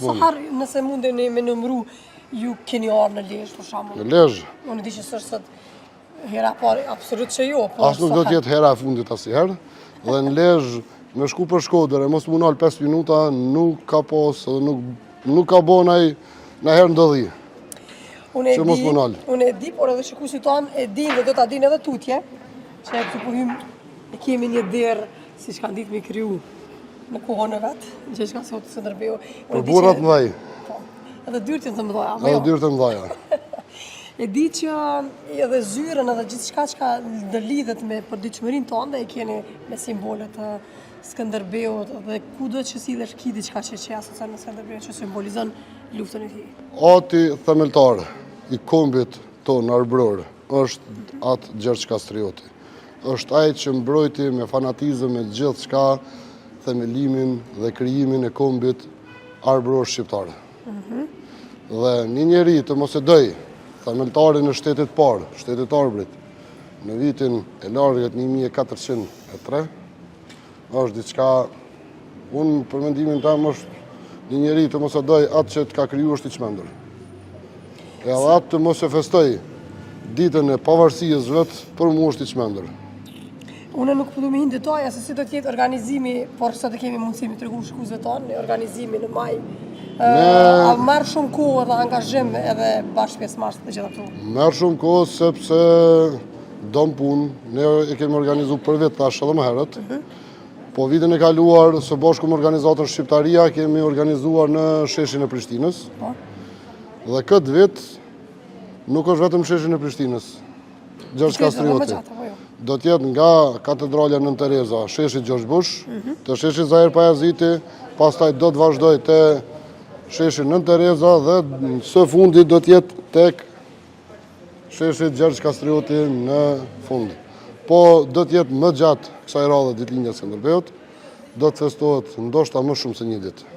Sa herë nëse mundeni me numru, ju keni ardhë në Lezhë, për shembull? Në Lezhë? Unë di që s'është sot hera e parë, absolut që jo. Po As nuk do të jetë hera e fundit asnjëherë. Dhe në Lezhë, me shku për Shkodër e mos m'u nal 5 minuta, nuk ka pos edhe nuk, nuk ka bo naj, najherë ndodhi. Unë e di, unë e di, por edhe shikuesit tanë e din dhe do ta din edhe tutje, që e këtu po hymë, e kemi një derë Siç kanë ditë me kriju në kohën e vet, Gjergj Kastrioti Skënderbeu. Për burra të mëdhej. Po. Edhe dyert janë të mëdha, apo jo? Edhe dyert e mëdha. E di që edhe zyrën edhe gjithçka çka ndërlidhet me përditshmërinë tonë e keni me simbole të Skënderbeut dhe kudo që sillesh ki diçka që që asocion me Skënderbeun që simbolizon luftën e tij. Ati themeltar i kombit tonë arbëror është At Gjergj Kastrioti. Është ai që mbrojti me fanatizëm me gjithçka themelimin dhe krijimin e kombit arbëror shqiptar. Mhm. Dhe një njeri të mos e dojë themeltarin e shtetit parë, shtetit të Arbrit, në vitin e largët 1403, është diçka, unë për mendimin tem është një njeri të mos e dojë atë që të ka kriju është i çmendur. Edhe atë të mos e festojë ditën e pavarësisë vet, për mu është i çmendur. Unë nuk po du me hi në detaje se si do të jetë organizimi, por sot e kemi mundësi me tregu shikuesve tanë, organizimi në maj. Ne... A merr shumë kohë edhe angazhim edhe bashkëpjesëmarrës të gjitha këto? Merr shumë kohë sepse don punë, ne e kemi organizu për vit tash edhe më herët, mhm. po vitin e kaluar së bashku me organizatën Shqiptaria kemi organizuar në sheshin e Prishtinës. Po. Dhe këtë vit nuk është vetëm sheshin e Prishtinës. Gjergj Kastrioti. Jo? Do të jetë nga katedralja Nënë Tereza, sheshi Xhorxh Bush, mhm. te sheshi Zahir Pajaziti, pastaj do të vazhdojë te sheshi Nënë Tereza dhe së fundi do të jetë tek Sheshi Gjergj Kastrioti në fund. Po do të jetë më gjatë kësaj radhe ditëlindja e Skënderbeut, do të festohet ndoshta më shumë se një ditë.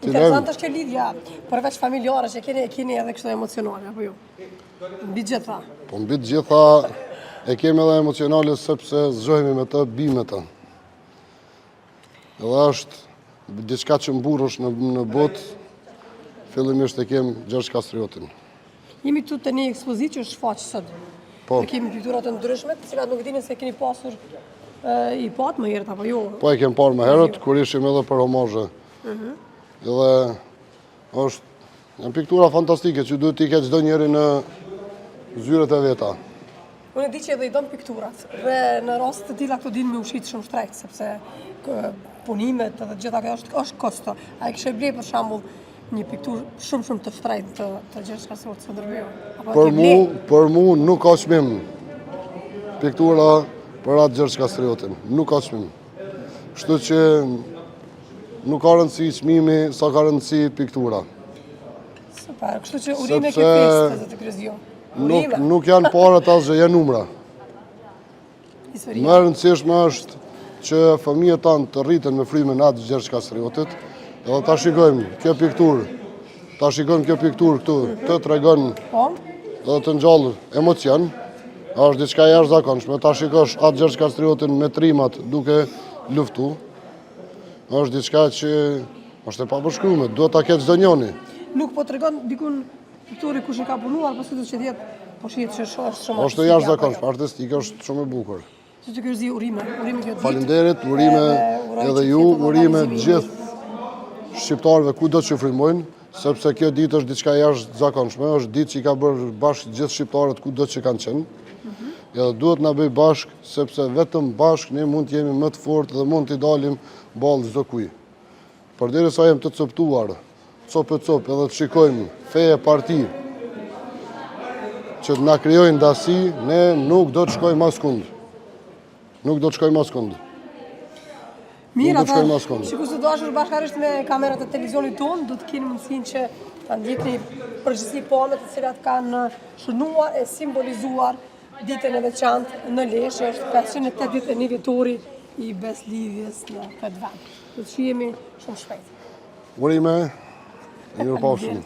Interesant është kjo lidhja, përveç familjare që keni, e keni edhe kështu emocionale, apo jo? Mbi gjitha. Po mbi gjitha e kemi edhe emocionale sepse zgjohemi me të, bimë me të. Edhe është diçka që mburresh në, në botë, fillimisht e kem Gjergj Kastriotin. Jemi këtu te një ekspozitë që është shfaqë sot. Po. Ne kemi piktura të ndryshme, të cilat nuk e di nëse keni pasur i patë më herët apo jo. Po e kem parë më herët, kur ishim edhe për homazhe. Mhm. Edhe është janë piktura fantastike që duhet t'i ketë çdo njeri në zyret e veta. Unë e di që edhe i don pikturat dhe në raste të tilla këto dinë me u shit shumë shtrejt sepse punimet edhe gjitha kjo është është kosto. A e kishe ble për shembull një pikturë shumë shumë të shtrejtë të të Gjergj Kastriotit Skënderbeut? Apo për mu, për mu nuk ka çmim. Piktura për At Gjergj Kastriotin, nuk ka çmim. Kështu që nuk ka rëndësi çmimi, sa ka rëndësi piktura. Super, kështu që urime kjo festë zoti Kryeziu. Nuk, nuk janë paret asgjë, janë numra. Më e rëndësishme është që fëmijët tanë të rriten me frymën e At Gjergj Kastriotit, edhe ta shikojmë kjo pikturë, ta shikojmë kjo pikturë këtu, të tregon po. dhe të ngjall emocion, është diçka e jashtëzakonshme, ta shikosh At Gjergj Kastriotin me trimat duke luftu, është diçka që është e papërshkrume, duhet ta ketë çdo njoni. Nuk po tregon dikun Piktori kush e ka punuar, po sido që të jetë, po shihet që është shumë artistike. Është jashtëzakonshme, artistike, është shumë e bukur. Zoti Kryeziu, urime, urime kjo ditë. Faleminderit, urime edhe ju, urime gjithë shqiptarëve kudo që frymojnë, sepse kjo ditë është diçka e jashtëzakonshme, është ditë që i ka bërë bashkë gjithë shqiptarët kudo që kanë qenë. Mhm. Edhe duhet na bëjë bashkë, sepse vetëm bashkë ne mund të jemi më të fortë dhe mund t'i dalim ballë çdokujt. Përderisa jemi të copëtuar, copë e copë edhe të shikojmë fe e parti që të na krijojnë ndasi, ne nuk do të shkojmë askund. Nuk do të shkojmë askund. Mirë, ata, shikues të dashur bashkarisht me kamerat e televizionit tonë, do të keni mundësinë që të ndjekni përgjithësi pamjet të cilat kanë shënuar e simbolizuar Ditën e veçantë në Lezhë është 581 vjetori i Besëlidhjes në këtë vend. Do të shihemi shumë shpejt. Urime, mirupafshim.